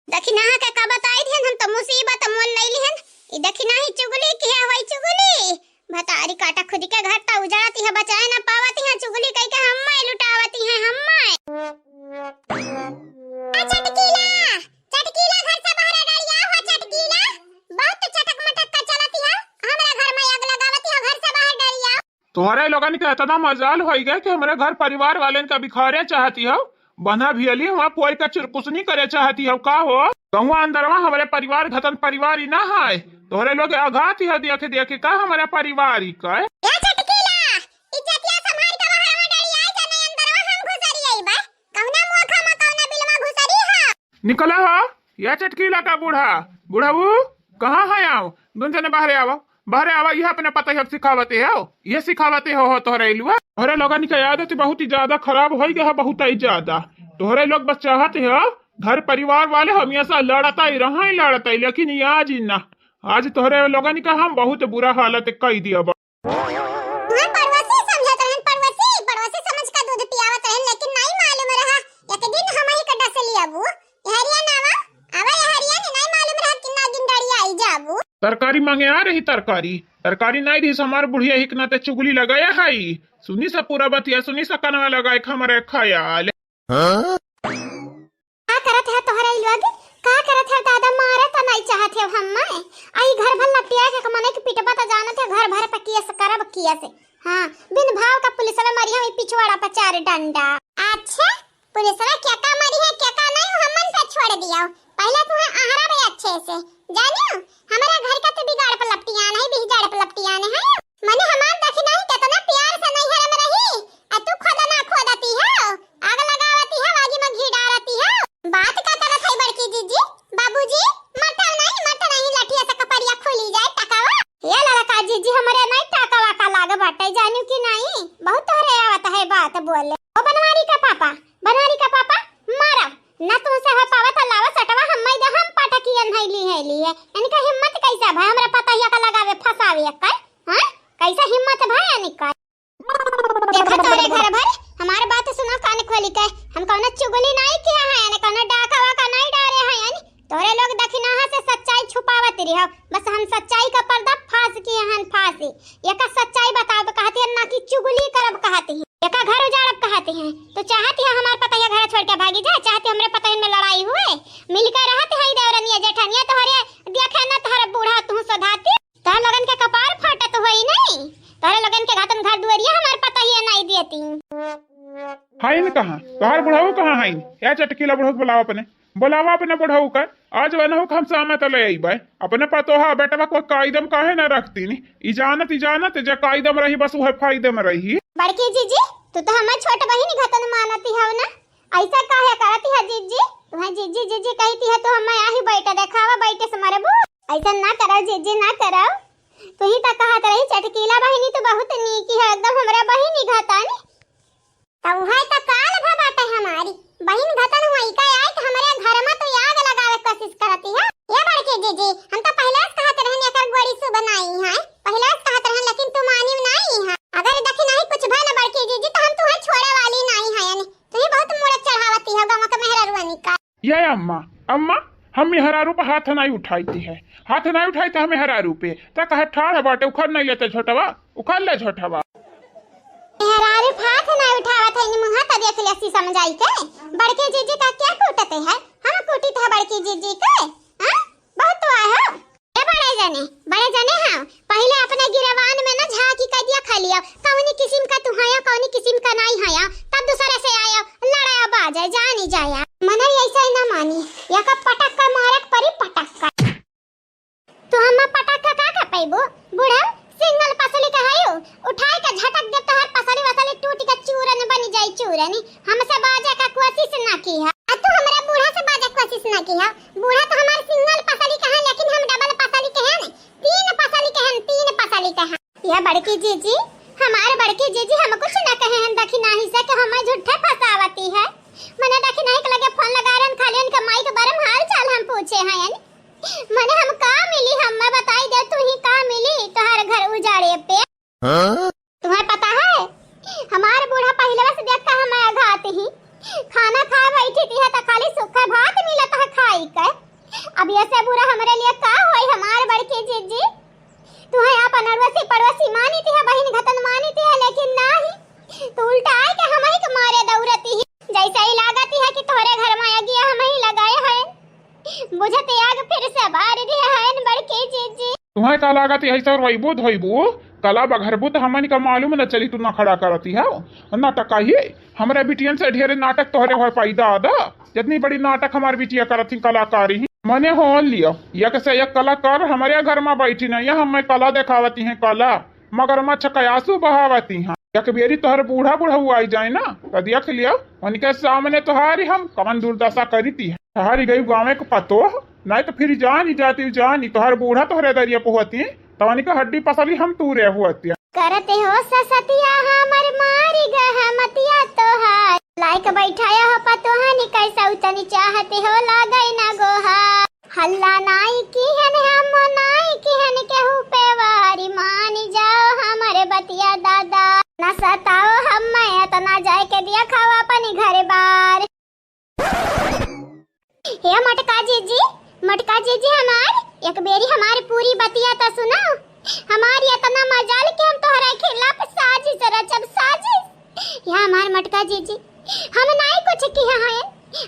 देखी नहा के का बताई दिहन, हम तो मुसीबत मोल ले लिहन। ई देखी नाही चुगली की है, वही चुगली। भतारी काटा खुद के घर ता उजाड़ती है, बचाए ना पावती है, चुगली कई के हम्माई लुटावती है, हम्माई। आ चटकीला, चटकीला घर से बाहर डरिया हो चटकीला। बहुत चटक मटक का चलती है, हमरा घर में आग लगावती है, घर से बाहर डरिया। तोहरे लोगन के इतना मजाल होई गए कि हमरे घर परिवार वालेन का बिखारे चाहती हो, बना भियली हुआ पोर का चुरकुसनी करे चाहती हो का हो? गौवा अंदरवा हमरे परिवार घतन परिवार ही ना है, तोहरे लोग अघाती हो देख देख का हमरे परिवार ही का। ए चटकीला, इज्जतिया संभाल के बाहर में डरिया, जाने अंदरवा हम घुसरी आई बा। कौना मोखा में कौना बिलवा घुसरी हा? निकला हो, या चटकीला का बूढ़ा, बुढ़ऊ, कहाँ है आओ? दुन जने बाहरे आवा, बाहरे आवा, यह अपने पता ही सिखावते हो, ये सिखावते हो, हो तोहरे इलुआ। तोहरे लोगन के आदत बहुत ही ज्यादा खराब होई गया है, बहुत ही ज्यादा। तोहरे लोग बस चाहते हो, घर परिवार वाले हमेशा लड़ता ही रहा, लड़ता ही, लेकिन ये आज ही ना, आज तोहरे लोगन का हम बहुत बुरा हालत कई दिया बा। हाँ, पड़ोसी समझत रहन, पड़ोसी, पड़ोसी समझ का दूध पियावत रहन, लेकिन नहीं मालूम रहा, एक दिन हम ही का डस लियाबू। ए हरिया नावा, आवा ए हरिया, नहीं मालूम रहा कितना दिन डरिया आई जाबू। तरकारी मांगे आ रही, तरकारी, तरकारी नहीं रही, हमार बुढ़िया ही के नाते चुगली लगाया है, सुनी सा पूरा बतिया, सुनी सा कनवा लगाए के हमरे ख्याल। हाँ? का करत है तोहरा ई लोग? का करत है दादा? मारे तो नहीं चाहत है हम्मे। आई घर भर लपटिया के मने के पिटबा तो जानत है, घर भर पे केस करब केस। हाँ, बिन भाव का पुलिस में मरी हम ई पिछवाड़ा पे चार डंडा। अच्छा, पुलिसवा केका मरी है, केका नहीं, हमन पे छोड़ दियो। पहले तुहे अहरा भी अच्छे से जानियो, हमरे घर का तो बिगाड़ पे लपटियान है, बिगाड़ पे लपटियान है। मने हमार देखी नहीं, कितना प्यार से नैहर में रही, आ तू खोदना खोदती हो, आग लगावती हो, आगी में घी डारती हो। बात का करत है बड़की जीजी? बाबूजी, मरता नहीं, मरता नहीं, लठिया से कपड़िया खुली जाए, टकावा। ये लड़का जीजी, हमरे नहीं टाका वाका लाग बाटे, जानू कि नहीं? बहुत तोहरे आवत है बात बोले। ओ बनवारी का पापा, बनवारी का पापा, मारा। ना तुमसे हो पावत, लावा सटवा, हम मैं दे, हम पटकियन है ली है ली है। इनका हिम्मत कैसा भाई, हमरा पतोहिया का लगावे, फंसावे कर? हाँ? कैसा हिम्मत भाई इनका? देखा तोरे घर भर, हमार बात सुनो कान खोली के। हम कौनो चुगली नहीं किया है, यानी कौनो डाका वाका नहीं डारे हैं, यानी तोरे लोग दखिनाहा से सच्चाई छुपावत रहो। बस हम सच्चाई का पर्दा फांस किए हैं, फांसी। एका सच्चाई बताओ तो कहती है ना कि चुगली करब कहती है, एका घर उजाड़ब कहती है। तो चाहती है हमार पतोहिया घर छोड़ के भागी जाए, चाहती हमरे पतोहिन में लड़ाई हुए, मिलकर रहत है देवरनिया जेठनिया, तोहरे देखे ना तोहरे बूढ़ा तू सधाती। तोहरे लोगन के कपार फाटत होई नहीं, तोहरे लोगन के घातन घर दुआरिया हमार पतोहिया नहीं देती। हाइन कहाँ? तोहार बुढ़ऊ कहाँ हाइन? या चटकीला बुढ़ऊ के बुलावा अपने, बुलावा अपने बुढ़ऊ का। आज वनहु के हम सामत ले अइबै। अपने पतोहा बेटवा को कायदे में काहे ना रखती नी? ई जानत, ई जानत जे कायदे में रही बस उहे फायदे में रही। बड़की जीजी, तू तो हमार छोट बहिन घतन मानती हव ना, ऐसा काहे करती है जीजी? तुम्हें जीजी जीजी कहती है तो हम आही बैठा देखावा बैठे से मरबू। ऐसा ना करो जीजी, ना करो। तू ही तो कहत रही चटकीला बहिनी तू बहुत नीकी है, एकदम हमरा बहिनी घतन। त उहे त काल भा बाटे हमारी बहिन घतन हुई का आई त हमरे घर में तू आग लगावे के कोशिश करती है। ये बड़की जीजी, हम तो पहले से कहत रहन एकर गोड़ी शुभ नाई है, पहले से कहत रहन, लेकिन तू मानी नाई है। अगर देखी नहीं कुछ भय ना बड़की जीजी तो हम तुहे छोड़े वाली नाई है, यानी तू ही बहुत मूड़क चढ़ावती हो गाँव के मेहरारुअनी का। ये अम्मा, अम्मा, हम मेहरारू पे हाथ नहीं उठाई थी है, हाथ नहीं उठाई थी हम मेहरारू पे। त कहे ठाढ़ बाटे, उखाड़ नहीं लेते झोटवा, उखाड़ ले झोटवा। मेहरारू पे हाथ नहीं उठावत है, मुँह त देख ले सी समझाई के। बड़के जीजी का क्या कूटते है? हम कूटी था बड़के जीजी के? हाँ? बहुत तो आए हो। ए बड़े जने, बड़े जने हाँ, पहले अपने गिरवान में ना झांकी कर दिया खा लिया, कौनी किस्म का तू हया, कौनी किस्म का नहीं हया, तब दूसरे से आया, लड़ाया बाजे, जानी जाया। मने ऐसा ही ना मानी, या का पटक का मारक परी पटक का। तू हम्मा पटक का का कर पैबू? बूढ़ा सिंगल पसली का हयू, उठाई के झटक दे तोहर पसली वसली टूट के चूरन बन जाई चूरन। हमसे बाजे का कोशिश ना की है। आ तू हमरा बूढ़ा से बाजे कोशिश ना की है। बूढ़ा तो हमार सिंगल पसली का है, लेकिन हम डबल पसली के हैं, तीन पसली के हैं, तीन पसली के हैं। ये बड़की जीजी, हमार बड़की जीजी हम कुछ ना कहे हैं दखिनाही से कि हमें झूठे फंसावती है। मने दखिनाही के लगे फोन लगा रहन, खाली उनके माई के बारे में हाल चाल हम पूछे हैं। मने हम का मिली, हम्मा बताई दे तू ही का मिली तोहार घर उजाड़े पे। हाँ? तुम्हें पता है, हमार बूढ़ा पहले से देख के हमें अघात ही खाना खाए बैठी थी है तो खाली सूखा भात मिलत है खाई के। अब ये से बुरा हमरे लिए का होई हमार बड़की जीजी? तुम्हें अपन अड़ोसी पड़ोसी मानी थी है, बहिन घतन मानी थी है, लेकिन नाही, तू उल्टा आए के हमही के मारे दौड़ती ही। जैसे ही लागती है कि तोहरे घर में आगिया हमही लगाए हैं। बुझते आग फिर से बार दिया है बड़की जीजी। तुम्हें का लागत है, ऐसा रोइबू धोइबू, कला बघरबू तो हमन का मालूम न चली, तू नखड़ा करती है। नाटक आई, हमरे बिटियन से ढेरे नाटक तोहरे होए पैदा आदा। जितनी बड़ी नाटक हमार बिटिया करत ही कलाकारी ही। मने हो लियो, एक से एक कलाकार हमरे घर में बैठी नहीं है, हमें कला देखावती हैं, कला। मगरमच्छ के आंसू बहावती हैं। एक बेरी तोहर बूढ़ा बुढ़ऊ आई जाए ना, तो देख लियो, उनके सामने तोहारी हम कवन दुर्दशा करीती है। तोहारी गई गाँव के पतोह, नहीं तो फिर जानी जाती, जानी तोहर बूढ़ा तोहरे दरिया पे होती, तो उनके हड्डी पसली हम तूरे होती। करते हो ससतिया हमर मारी गह मतिया तोहार, लाइक बैठाया हो पतोहनी कैसा उतनी चाहते हो लागे ना गोहा। हल्ला नाई किहन हम नाई किहन केहू पे वारी, मानी जाओ हमरे बतिया दादा, न सताओ हम्मे इतना, जाए के दिया खाओ अपनी घर बार। हे मोटका जीजी, मोटका जीजी हमार, एक बेरी हमार पूरी बतिया तो सुनो। हमार एतना मजाल कि हम तोहरे खिलाफ साजिश रचब, साजिश। या हमार मोटका जीजी, हम नाई कुछ किहे हैं।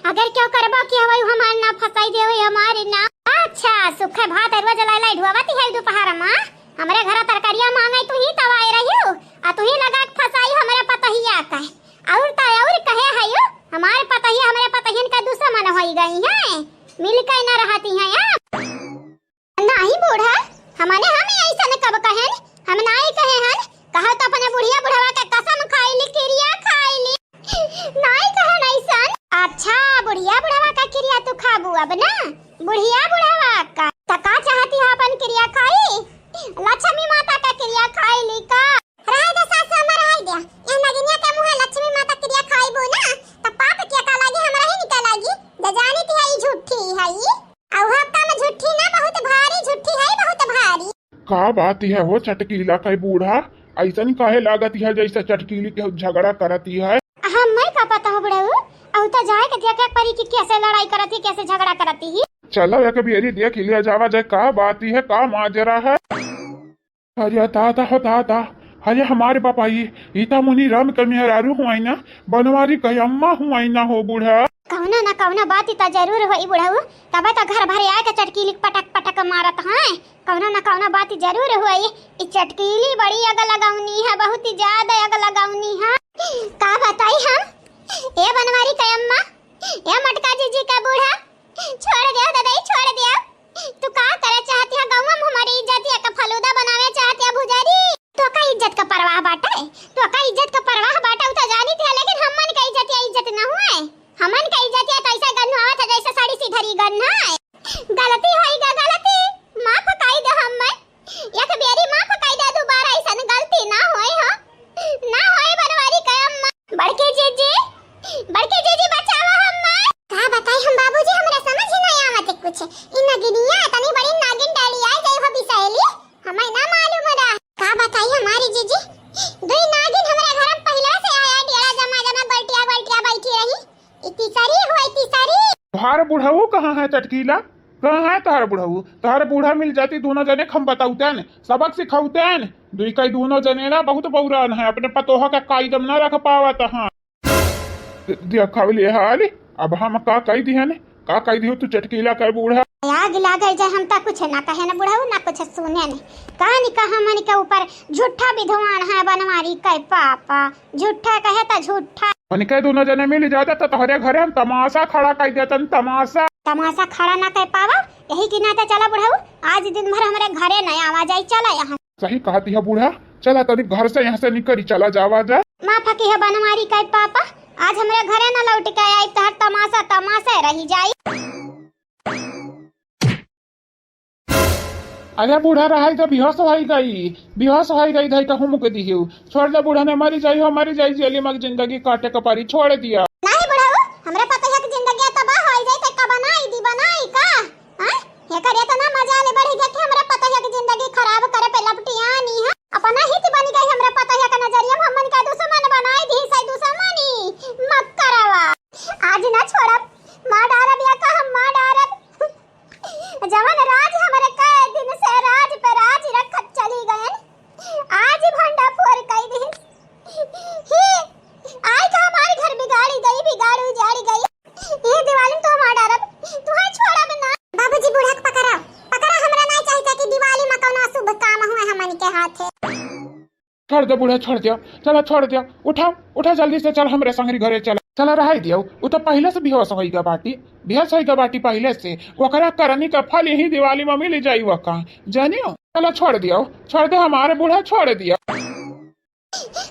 अगर केहू करबो किहे होई, हमार नाव फसाई देउ, हमार नाव। अच्छा, सुखे भात अरुआ जलाए लाई ढुआवत है दोपहर मा। हमरे घर तरकारिया मांगे तू ही तब आए रहियो, आ तू ही लगा के फसाई हमरे पतहिया का। और त और कहे है यो, हमार पतहिया हमरे पतहियन का दुश्मन होई गई है, मिल के न रहती है आप। नाहीं बूढ़ा, हमने हम अइसन कब कहेन? हम नाहीं कहे हन। कहा तो अपने बुढ़िया बुढ़वा के कसम खाइली, किरिया खाइली। नाहीं कहेन अइसन। अच्छा, बुढ़िया बुढ़वा का किरिया तू खाबू अब ना? बुढ़िया बुढ़वा का। त का चाहती है अपन किरिया खाई? लक्ष्मी माता का किरिया खाइली का? रहे दे सास, हमर रहे दे। ए नगिनिया के मुँहे लक्ष्मी माता किरिया खाइबू ना, त पाप के का लागी, हमरा ही निका लागी। जे जानित है, ई झूठी है ई। अउ हफ्ता में झूठी ना, बहुत भारी झूठी है, बहुत भारी। का बात है हो चटकीला के बूढ़ा, अइसन काहे लागत है जैसे चटकीली के झगड़ा करती है? हमें का पता हो बुढ़ऊ, अउ त जाए के देखे के परी कि कैसे लड़ाई करती, कैसे झगड़ा करती ही। चलो एक बेरी देख लिया जावा जाए, का बात है, का माजरा है। अरे दादा हो दादा, अरे हमारे बापाई, ई त मुनि राम के मेहरारू हुआई ना, बनवारी के अम्मा हुआई ना हो बूढ़ा। कौनो ना कौनो बात ई त जरूर होई बुढ़ऊ, तबे त घर भरे आए के चटकीली पटक पटक मारत हैं। कौनो ना कौनो बात ई जरूर होई। ई चटकीली बड़ी अग लगौनी है, बहुत ही ज्यादा अग लगौनी है। का बताई हम, ए बनवारी के अम्मा, ए मोटका जीजी का बूढ़ा, छोड़ दिया दादा, ई छोड़ दिया। तू का करे चाहती है? गौवा में हमारी इज्जतिया का फलूदा बनावे चाहती है भुजारी? तो का इज्जत का परवाह बाटे? तो का इज्जत का परवाह बाटे? उ तो जानी थी, लेकिन हमन का इज्जतिया इज्जत न हुए। हमन का इज्जतिया तो ऐसा गन्हावत है जैसे साड़ी सिधरी गन्हाए। गलती होई गा गलती, माफ कई दे हमें। एक बेरी माफ कई दे, दोबारा ऐसन गलती ना होए हो। ना होए बनवारी के अम्मा। बड़की जीजी, बड़की जीजी बचावा हमें। का बताई हम बाबूजी, हमरा समझ ही नहीं आवत कुछ। ई नगिनिया इतनी बड़ी नागिन डाली आई गई हो बिसैली, हमें ना मालूम रहा। का बताई हमारी जीजी, दुई नागिन हमरा घर में पहले से आया, डेरा जमा जमा बल्टिया बल्टिया बैठी रही। ई तीसरी हुआ, ई तीसरी। तोहार बुढ़ऊ कहाँ है चटकीला? कहाँ है तोहार बुढ़ऊ? तोहार बूढ़ा मिल जाती, दोनों जने के हम बताउतेन, सबक सिखाउतेन। दुई कई दोनों जने ना बहुत बौरान है, अपने पतोह का कायदम ना रख पावत हैं। दे-, देखा ले हाल, अब हम का कही दिहन, का कही दियो तू चटकीला के बूढ़ा। आग लागल जाए, हम त कुछ ना कहे न बुढ़ऊ, ना कुछ सुने न। कहानी का हमन के ऊपर झूठा विद्वान है बनवारी के पापा, झूठा कहे त झूठा। उनके दोनों जने मिल जाता तो तोहरे घरे हम तमाशा खड़ा कर देतन, तमाशा। तमाशा खड़ा ना कर पावा, यही की नाते चला बुढ़ऊ, आज दिन भर हमरे घरे न आवा जाई, चला यहाँ। सही कहती है बूढ़ा, चला तनी घर से यहाँ से निकली, चला जावा जा। माफ की है बनवारी के पापा, आज हमरे घरे न लौट के आई, तोहर तमाशा तमाशा रही जाई। अरे बूढ़ा रहाई तो बेहोश होई गई, बेहोश होई गई, धई कहूँ मुक दिहियो। छोड़ दे बूढ़ा ने, मरी जाई हो, मरी जाई, जेली मग जिंदगी काटे के परी, छोड़ दिया। नहीं बुढ़ऊ, हमरा पतोहिया के जिंदगी तबाह होई जाई, ते का बनाई दी, बनाई का? हैं? एकर एतना मजाल बढ़ गया कि हमरा पतोहिया के जिंदगी खराब करे पे लपटियानी है। अपना हित बनी गई हमरा पतोहिया के नजरिया में, हमन का दुश्मन बनाई दी, सही दुश्मनी मत करवा। आज ना छोड़ब, मार डारब या का हम मार डारब। जवन राज हमरे कई दिन से राज पे राज रखत चली गयन, आज भंडा फोर कई दिहिस। ही, आई का हमार घर बिगाड़ी गई, बिगाड़ी उजाड़ी गई। ये दिवाली में तो हम आ डारब, तुहे छोड़ब ना। बाबूजी बूढ़ा के पकड़ा, पकड़ा, हमरा नहीं चाहिए कि दिवाली में कौनो अशुभ काम हुए हमन के हाथे। छोड़ दे बूढ़ा, छोड़ दे, चला छोड़ दे, उठा, उठा जल्दी से चल, हमरे संगरी घरे चला, चला रहाई दियो। उ तो पहले से बेहोश होई गा बाटी, बेहोश होई गा बाटी पहले से। ओकरा करनी का फल यही दिवाली में मिल जाई वका, जानियो। चला छोड़ दियो, छोड़ दे हमारे बूढ़ा, छोड़ दियो।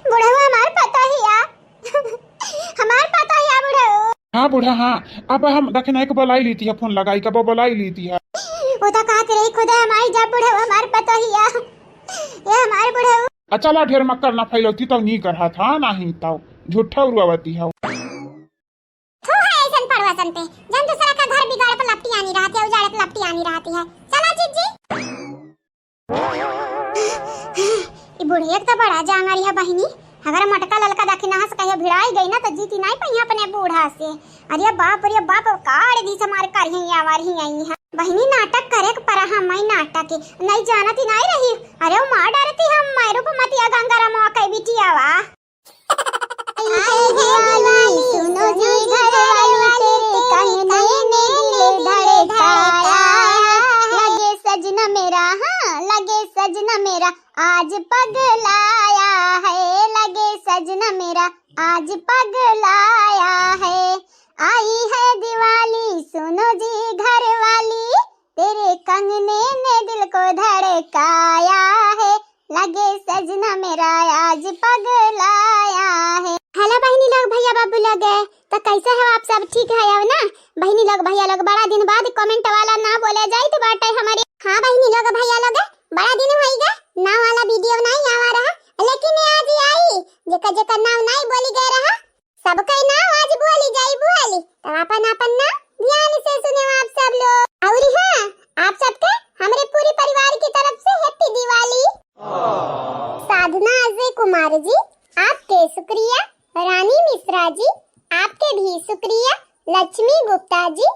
बुढ़ऊ हमार पतोहिया, हमार पतोहिया बुढ़ऊ। हाँ बूढ़ा, हाँ, अब हम दखिनाई के बुलाई लीती है, फोन लगाई के वो बुलाई लीती है। वो तो कहत रही खुदा हमारी जब बुढ़ऊ हमार पतोहिया, ये हमार बुढ़ऊ। अच्छा ला ढेर मक्कर ना फैलौती तो नी कर हाथ, हाँ नहीं तो झूठा उड़ावती है। थू है ऐसन पड़वासन पे, जन दूसरा का घर बिगाड़े पे लपटी आनी रहती है, उजाड़े पे लपटी आनी रहती है। चला जीजी। ई बुढ़िया के तो बड़ा जांगर है बहिनी, अगर मोटका ललका दखिनहा से कहियो भिड़ाई गई ना तो जीती नहीं पइहा अपने बूढ़ा से। अरे बाप रे बाप, काड़ दी से मार कर ही आवार ही आई है। बहिनी, नाटक करे के परा, हम ही नाटक ही नहीं जानती नहीं रही। अरे, वो मार डरती हम, मैं रूपमतिया गंगारामवा के बिटिया वा। हाय दिवाली, सुनो जी घर वाली, तेरे कंगने ने दिल धड़काया। लगे सजना मेरा, हाँ, लगे सजना मेरा, आज पगलाया है। लगे सजना मेरा, आज पगलाया है। आई है दिवाली, सुनो जी घर वाली, तेरे कंगने ने दिल को धड़काया है। लगे सजना मेरा, आज पगलाया है। Hello बहिनी लोग, भैया बाबू लोग, त कैसे हो आप सब? ठीक है हो ना? बहिनी लोग, भैया लोग, बड़ा दिन बाद comment वाला ना बोले जाइत बाटे हमरे। हाँ बहिनी लोग, भैया लोग, बड़ा दिन होइगा, नाव वाला video नहीं आवा रहा, लेकिन आज आई, जेकर जेकर नाव नहीं बोली गए रहा, सबके नाव आज बोली जाई बुआली। तब अपन अपन नाव ध्यान से सुने आप सब लोग। और हाँ, आप सबके हमरे पूरी परिवार की तरफ से happy दिवाली। साधना अजय कुमार जी, आपके शुक्रिया। रानी मिश्रा जी, आपके भी शुक्रिया। लक्ष्मी गुप्ता जी,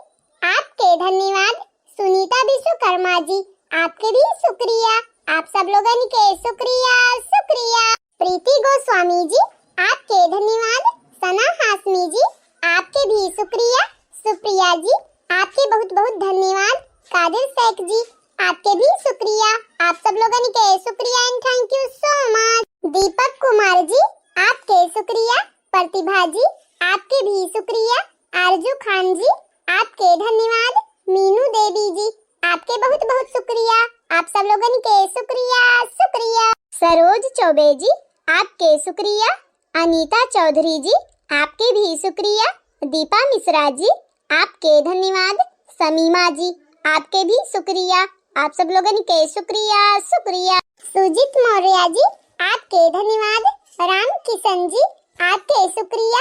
आपके धन्यवाद। सुनीता विश्वकर्मा जी, आपके भी शुक्रिया। आप सब लोगन के शुक्रिया, शुक्रिया। प्रीति गोस्वामी जी, आपके धन्यवाद। सना हाशमी जी, आपके भी शुक्रिया। सुप्रिया जी, आपके बहुत बहुत धन्यवाद। कादिर शेख जी, आपके भी शुक्रिया। आप सब लोगन के शुक्रिया and thank you so much। दीपक कुमार जी, आपके शुक्रिया। प्रतिभा जी, आपके भी शुक्रिया। आरजू खान जी, आपके धन्यवाद। मीनू देवी जी, आपके बहुत बहुत शुक्रिया। आप सब लोगन के शुक्रिया, शुक्रिया। सरोज चौबे जी, आपके शुक्रिया। अनीता चौधरी जी, आपके भी शुक्रिया। दीपा मिश्रा जी, आपके धन्यवाद। समीमा जी, आपके भी शुक्रिया। आप सब लोगन के शुक्रिया, शुक्रिया। सुजीत मौर्य जी, आपके धन्यवाद। राम किशन जी, आपके शुक्रिया।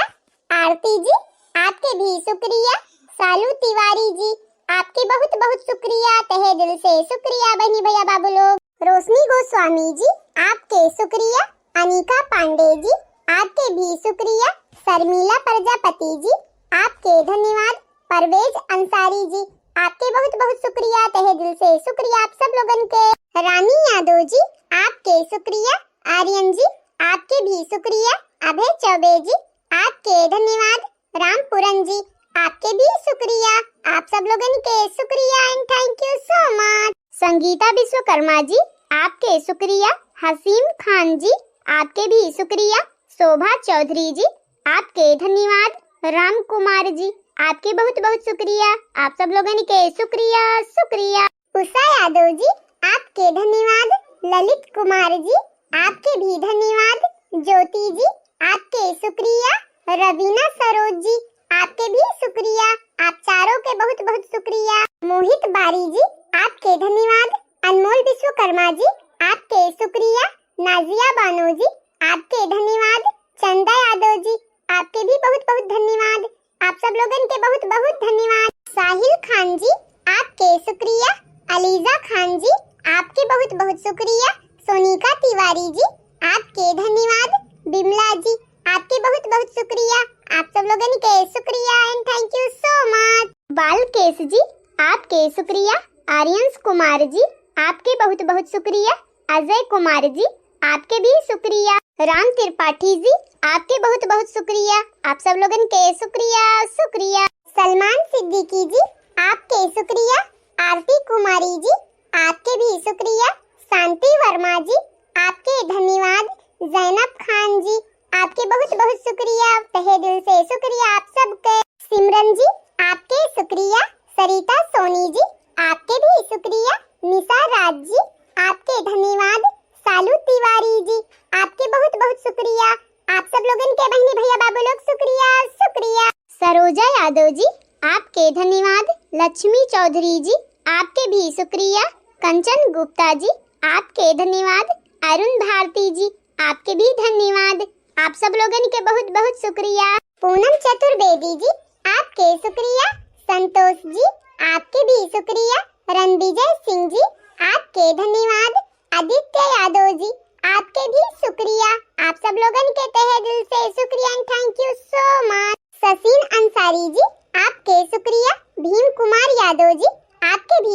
आरती जी, आपके भी शुक्रिया। सालू तिवारी जी, आपके बहुत बहुत शुक्रिया, तहे दिल से शुक्रिया बहिनी भैया बाबू लोग। रोशनी गोस्वामी जी, आपके शुक्रिया। अनिका पांडे जी, आपके भी शुक्रिया। शर्मिला प्रजापति जी, आपके धन्यवाद। परवेज अंसारी जी, आपके बहुत बहुत शुक्रिया, तहे दिल से शुक्रिया आप सब लोगन के। रानी यादव जी, आपके शुक्रिया। आर्यन जी, आपके भी शुक्रिया। अभय चौबे जी, आपके धन्यवाद। रामपुरन जी, आपके भी शुक्रिया। आप सब लोगन के शुक्रिया and thank you so much। संगीता विश्वकर्मा जी, आपके शुक्रिया। हसीम खान जी, आपके भी शुक्रिया। शोभा चौधरी जी, आपके धन्यवाद। राम कुमार जी, आपके बहुत बहुत शुक्रिया। आप सब लोगन के शुक्रिया, शुक्रिया। उषा यादव जी, आपके धन्यवाद। ललित कुमार जी, आपके भी धन्यवाद। ज्योति जी, आपके शुक्रिया। रवीना सरोज जी, आपके भी शुक्रिया। आप चारों के बहुत बहुत शुक्रिया। मोहित बारी जी, आपके धन्यवाद। अनमोल विश्वकर्मा जी, आपके शुक्रिया। नाजिया बानो जी, आपके धन्यवाद। चंदा यादव जी, आपके भी बहुत बहुत धन्यवाद। आप सब लोगन के बहुत बहुत धन्यवाद। साहिल खान जी, आपके शुक्रिया। अलीजा खान जी, आपके बहुत बहुत शुक्रिया। सोनिका तिवारी जी, आपके धन्यवाद। बिमला जी, आपके बहुत बहुत शुक्रिया। आप सब लोगन के शुक्रिया and thank you so much। बालकेश जी, आपके शुक्रिया। आर्यंश कुमार जी, आपके बहुत बहुत शुक्रिया। अजय कुमार जी, आपके भी शुक्रिया। राम त्रिपाठी जी, आपके बहुत बहुत शुक्रिया। आप सब लोगन के शुक्रिया, शुक्रिया। सलमान सिद्दीकी जी, आपके शुक्रिया। आरती कुमारी जी, आपके भी शुक्रिया। शांति वर्मा जी, आपके धन्यवाद। जैनब खान जी, आपके बहुत बहुत शुक्रिया, तहे दिल से शुक्रिया आप सबके। सिमरन जी, आपके शुक्रिया। सरिता सोनी जी, आपके भी शुक्रिया। निशा राज जी, आपके धन्यवाद। सालू तिवारी जी, आपके बहुत बहुत शुक्रिया। आप सब लोगन के बहिनी भैया बाबू लोग शुक्रिया, शुक्रिया। सरोजा यादव जी, आपके धन्यवाद। लक्ष्मी चौधरी जी, आपके भी शुक्रिया। कंचन गुप्ता जी, आपके धन्यवाद। अरुण भारती जी, आपके भी धन्यवाद। आप सब लोगन के बहुत बहुत शुक्रिया। पूनम चतुर्वेदी जी, आपके शुक्रिया। संतोष जी, आपके भी शुक्रिया। रणविजय सिंह जी, आपके धन्यवाद। आदित्य यादव जी, आपके भी शुक्रिया। आप सब लोगन के तहे दिल से शुक्रिया and thank you so much। ससीन अंसारी जी, आपके शुक्रिया। भीम कुमार यादव जी, आपके भी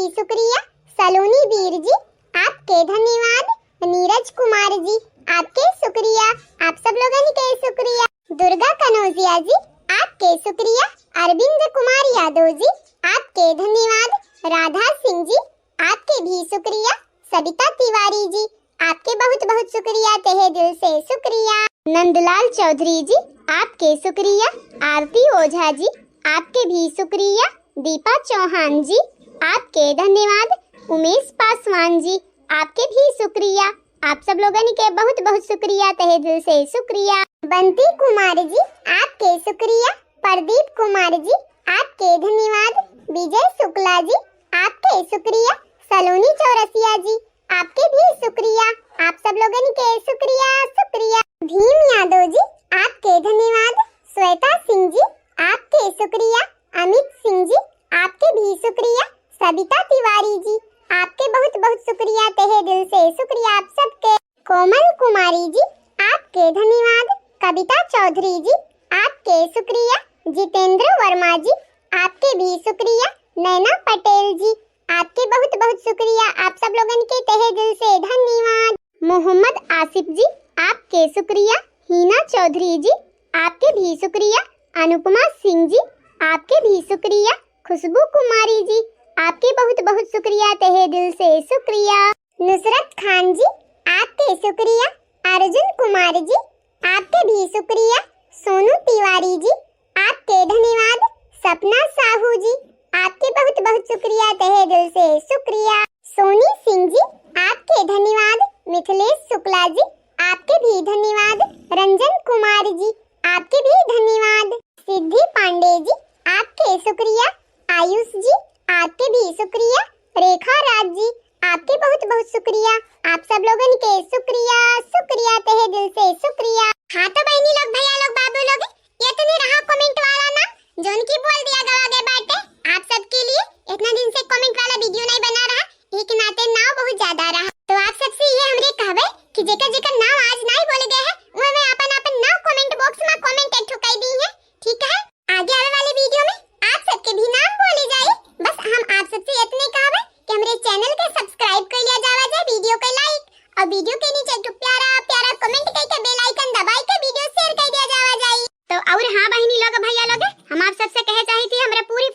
कनौजिया जी, आपके शुक्रिया। अरविंद कुमार यादव जी, आपके धन्यवाद। राधा सिंह जी, आपके भी शुक्रिया। सबिता तिवारी जी, आपके बहुत बहुत शुक्रिया, तहे दिल से शुक्रिया। नंदलाल चौधरी जी, आपके शुक्रिया। आरती ओझा जी, आपके भी शुक्रिया। दीपा चौहान जी, आपके धन्यवाद। उमेश पासवान जी, आपके भी शुक्रिया। आप सब लोगन के बहुत बहुत शुक्रिया, तहे दिल से शुक्रिया। बंटी कुमार जी, आपके शुक्रिया। प्रदीप कुमार जी, आपके धन्यवाद। विजय शुक्ला जी, आपके शुक्रिया। सलोनी चौरसिया जी, आपके भी शुक्रिया। आप सब लोगन के शुक्रिया, शुक्रिया। भीम यादव जी, आपके धन्यवाद। श्वेता सिंह जी, आपके शुक्रिया। अमित सिंह जी, आपके भी शुक्रिया। सबिता तिवारी जी, आपके बहुत बहुत शुक्रिया, तहे दिल से शुक्रिया आप सबके। कोमल कुमारी जी, आपके धन्यवाद। कविता चौधरी जी, आपके शुक्रिया। जितेंद्र वर्मा जी, आपके भी शुक्रिया। नैना पटेल जी, आपके बहुत बहुत शुक्रिया, आप सब लोगन के तहे दिल से धन्यवाद। मोहम्मद आसिफ जी, आपके शुक्रिया। हीना चौधरी जी, आपके भी शुक्रिया। अनुपमा सिंह जी, आपके भी शुक्रिया। खुशबू कुमारी जी, आपके बहुत बहुत शुक्रिया, तहे दिल से शुक्रिया। नुसरत खान जी, आपके शुक्रिया। अर्जुन कुमार जी, आपके भी शुक्रिया। सोनू तिवारी जी, आपके धन्यवाद। सपना साहू जी, आपके बहुत बहुत शुक्रिया, तहे दिल से शुक्रिया। सोनी सिंह जी, आपके धन्यवाद। मिथिलेश शुक्ला जी, आपके भी धन्यवाद। रंजन कुमार जी, आपके भी धन्यवाद। सिद्धि पांडे जी, आपके शुक्रिया। आयुष जी, आपके भी शुक्रिया। रेखा राज जी, आपके बहुत बहुत शुक्रिया। आप सब लोगन के शुक्रिया, शुक्रिया, तहे दिल से शुक्रिया। हाँ तो बहनी लोग, भैया लोग, बाबू लोग, ये तो नहीं रहा comment वाला ना, जोन की बोल दिया गवा गए बाटे। आप सबके लिए इतना दिन से comment वाला video नहीं बना रहा, एक नाते नाव बहुत ज्यादा रहा। तो आप सबसे ये हमरे कहबे कि जेकर जेकर नाव आज नहीं बोले गए हैं, वो में अपन अपन नाव comment box में comment एक ठो कर दी है, ठीक है? आगे आवे वाले video में आप सबके भी नाम बोले जाए। बस हम आप सबसे इतने कहबे कि हमरे channel के subscribe कर लिया जावा जाए, video के like और video के नीचे एक ठो प्यारा प्यारा comment करके bell icon दबाई के video share कर दिया जावा जाए। तो और हाँ बहनी लोग, भैया लोग, हम आप सबसे कहे चाही थी, हमरा पूरी